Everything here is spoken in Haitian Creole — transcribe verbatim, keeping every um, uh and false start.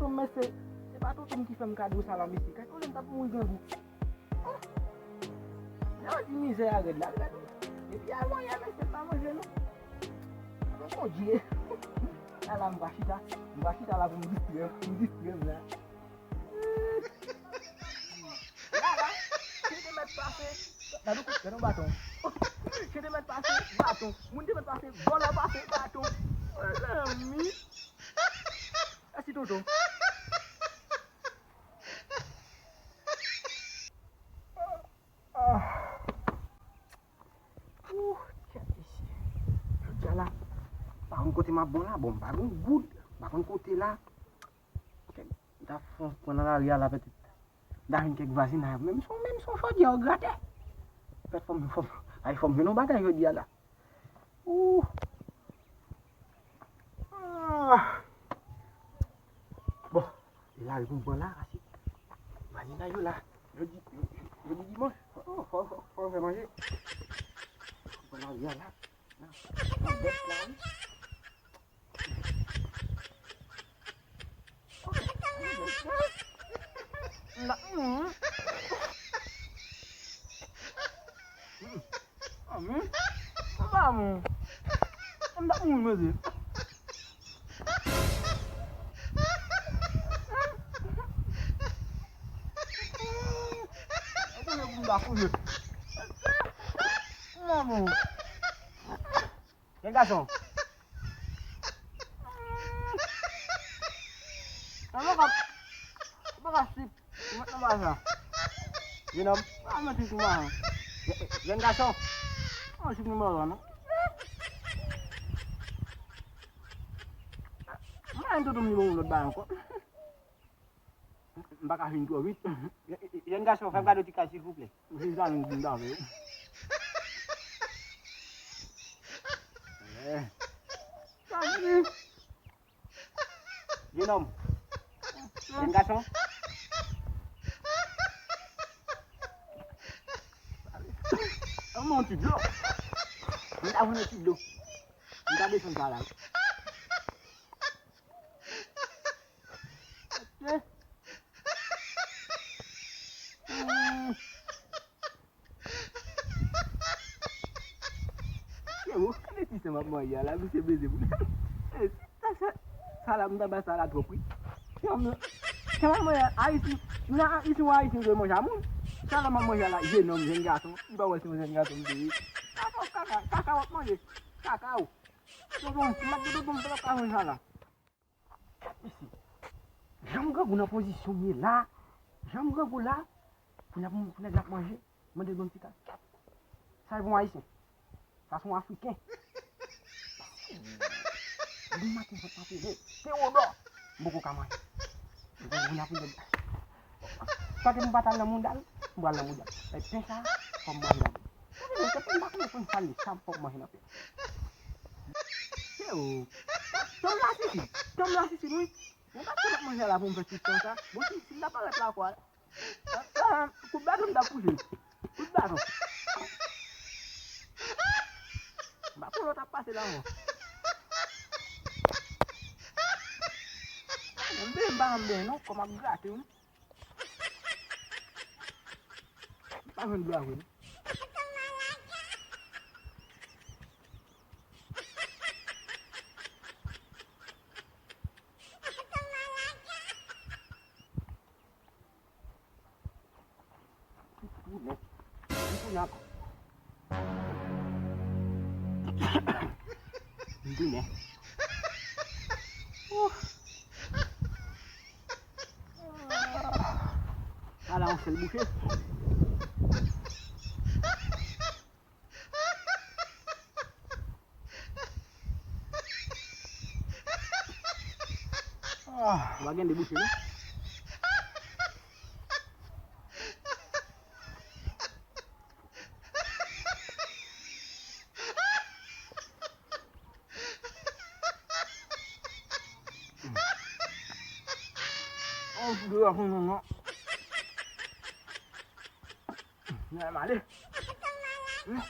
Mesye, se pa tonton m ki fè m kado sa la, mesye. Kèk kote m t ap mouri grangou. Oh! Lè yo di mizè a rèd la, rèd wi. Depi avan yè, mesye, m pa manje non. Bon Dye. La, la, m va chita. M va chita la pou m distrè m. M distrè m la. La, la, chen te mèt pase. Gade yon, gade yon baton. Chen te mèt pase, baton. Moun te mèt pase, vòlò pase, baton. Mezanmi. Mèsi, tonton. Ah. Ouh, tchè, mesye. Jodi a la, m pa konn kote m ap bon la. Bon, m pa gen goud. M pa konn kote la. Kèk, m ta fon pran nan lari a la petèt. M ta jwenn kèk vwazinay. Menm son, menm son jodi a yo grate. Petèt fò m, fò m, ay, fò m jwenn yon bagay jodi a la. Ouh. Ah. Bon, e lari pou m pran la, paske vwazinay yo la. Jodi, jodi dimanch. Fò, fò, fò, fò fè manje. Pran lari a la. Nan, nan bèt la, wi. Nan, mm. Mm. Ah, men, m pa moun. M pa moun, mesye. Kouje pou m ta kouje. Maman. Jèn gason. Mwen pa ka, mwen pa ka sip. Mwen nan bagay sa. Jenòm, pa mwen sip nan bagay sa. Jèn gason. Mwen sip nan bagay sa non. Mwen tonton m li ban m lòt bagay ankò. M pa ka fin twò vit. Jèn gason, fè m kado ti kal, silvouplè. Se sa nou di m ta fè. Eh. Jenòm. Jèn gason. Ban mwen yon ti dlo. M ta vle yon ti dlo. M ta desann sa la. Freo, gade ti sa m ap manje a la, misye beze pou. Eh, sa, sa, sa la, m ta ba sa la twòp, wi. Sa m, sa m ap manje a, Ayiti, nan Ayiti, yon Ayisyen dwe manje a moun. Sa la m ap manje a la, jenòm, jèn gason, li pa wè se yon jèn gason m te ye. Kaka, kaka, kaka w ap manje. Kaka w. Tonton, si m ap di tonton, m pa t ap ka manje sa la. Gad mesye. Jan m grangou nan pozisyon m ye la. Jan m grangou la. Pou nèg, pou nèg la ap manje. Mande l ban m ti kal. Sa e bon ayisyen. Sa se yon afriken. Demen maten vant mwen plen. Te wodò. M poko ka manje. M poko vin ap manje. Paske m pa t al nan mouda l, m pral nan mouda l. E pen sa, fò m manje ladan l. Sa vle di, se pen m pa konnen konn sa l ye, sa fò m manje nan pen. Yo, tanm la sisi, tanm la sisi, wi. Mwen pa t konn ap manje la pou m fè tout tan sa. Bon, si, si l ta parèt la, kwa. Kout baton m t ap kouche. Kout baton. M pa konnen w t ap pase la ankò. M benyen, m pa janm benyen non, kò m ap grate wi. M pa jwenn dlo a vre non. Tounen. M tounen ankò. M tounen. Ouf. Ala yon sèl bouche. Ah, ou pa gen de bouche non. Oh, dlo a fon non non. Mwen ale. Hmm.